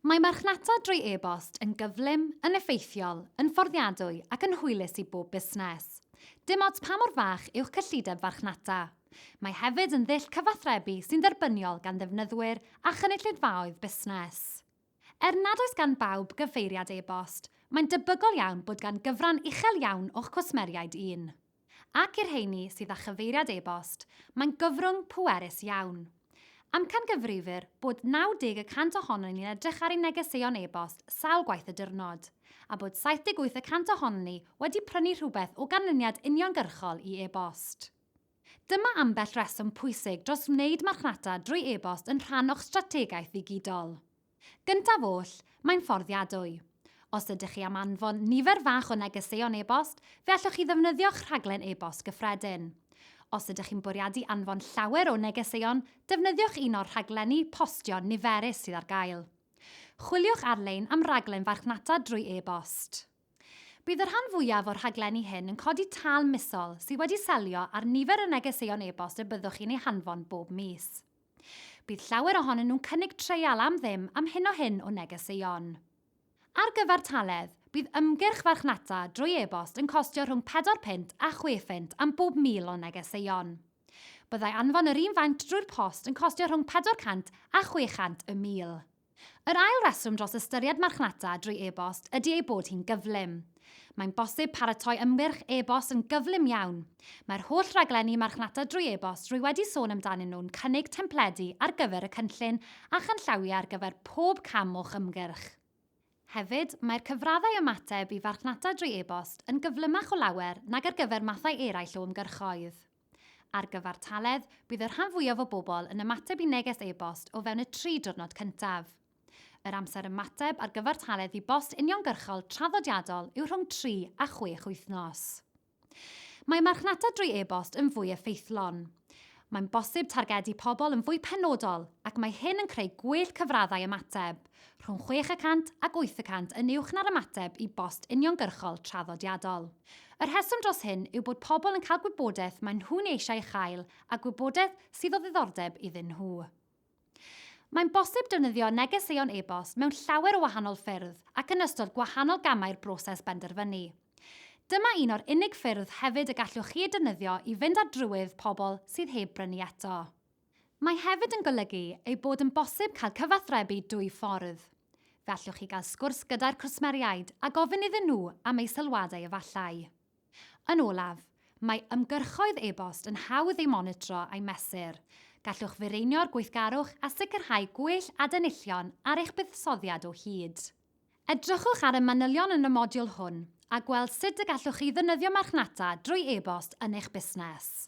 Mae marchnata drwy e-bost yn gyflym, yn effeithiol, yn fforddiadwy ac yn hwylus i bob busnes. Dim ots pa mor fach yw'ch cyllideb farchnata. Mae hefyd yn ddull cyfathrebu sy'n dderbyniol gan ddefnyddwyr a chynulleidfaoedd busnes. Er nad oes gan bawb gyfeiriad e-bost, mae'n debygol iawn bod gan gyfran uchel iawn o'ch cwsmeriaid un. Ac i'r rheini sydd â chyfeiriad e-bost, mae'n gyfrwng pwerus iawn. Amcangyfrifir bod 90 y cant ohonon ni'n edrych ar ein negeseuon e-bost sawl gwaith y diwrnod, a bod 78 y cant ohonon ni wedi prynu rhywbeth o ganlyniad uniongyrchol i e-bost. Dyma ambell reswm pwysig dros wneud marchnata drwy e-bost yn rhan o'ch strategaeth ddigidol. Gyntaf oll, mae'n fforddiadwy. Os ydych chi am anfon nifer fach o negeseuon e-bost, fe allwch chi ddefnyddio'ch rhaglen e-bost gyffredin. Os ydych chi'n bwriadu anfon llawer o negeseuon, defnyddiwch un o'r rhaglenni postio niferus sydd ar gael. Chwiliwch ar-lein am raglen farchnata drwy e-bost. Bydd y rhan fwyaf o'r rhaglenni hyn yn codi tâl misol sydd wedi selio ar nifer y negeseuon e-bost y byddwch chi'n eu hanfon bob mis. Bydd llawer ohonyn nhw'n cynnig treial am ddim am hyn o hyn o negeseuon. Ar gyfartaledd, bydd ymgyrch farchnata drwy e-bost yn costio rhwng pedwar punt a chwe phunt am bob 1,000 o negeseuon. Byddai anfon yr un faint drwy'r post yn costio rhwng 400 a 600 y mil. Yr ail reswm dros ystyried marchnata drwy e-bost ydy ei bod hi'n gyflym. Mae'n bosib paratoi ymgyrch e-bost yn gyflym iawn. Mae'r holl raglenni marchnata drwy e-bost rwy wedi sôn amdanyn nhw'n cynnig templedi ar gyfer y cynllun a chanllawiau ar gyfer pob cam o'ch ymgyrch. Hefyd, mae'r cyfraddau ymateb i farchnata drwy e-bost yn gyflymach o lawer nag ar gyfer mathau eraill o ymgyrchoedd. Ar gyfartaledd, bydd y rhan fwyaf o bobl yn ymateb i neges e-bost o fewn y tri diwrnod cyntaf. Yr amser ymateb ar gyfartaledd i bost uniongyrchol traddodiadol yw rhwng tri a chwech wythnos. Mae marchnata drwy e-bost yn fwy effeithlon. Mae'n bosib targedu pobl yn fwy penodol ac mae hyn yn creu gwell cyfraddau ymateb, rhwng 6 y cant ac 8% yn uwch na'r ymateb i bost uniongyrchol traddodiadol. Y rheswm dros hyn yw bod pobl yn cael gwybodaeth maen nhw'n eisiau ei chael a gwybodaeth sydd o ddiddordeb iddyn nhw. Mae'n bosib defnyddio negeseuon e-bost mewn llawer o wahanol ffyrdd ac yn ystod gwahanol gamau'r broses benderfynu. Dyma un o'r unig ffyrdd hefyd y gallwch chi eu defnyddio i fynd ar drywydd pobl sydd heb brynu eto. Mae hefyd yn golygu ei bod yn bosib cael cyfathrebu dwy ffordd. Fe allwch chi gael sgwrs gyda'r cwsmeriaid a gofyn iddyn nhw am eu sylwadau efallai. Yn olaf, mae ymgyrchoedd e-bost yn hawdd eu monitro a'u mesur. Gallwch fireinio'r gweithgarwch a sicrhau gwell adenillion ar eich buddsoddiad o hyd. Edrychwch ar y manylion yn y modiwl hwn a gweld sut y gallwch chi ddefnyddio marchnata drwy e-bost yn eich busnes.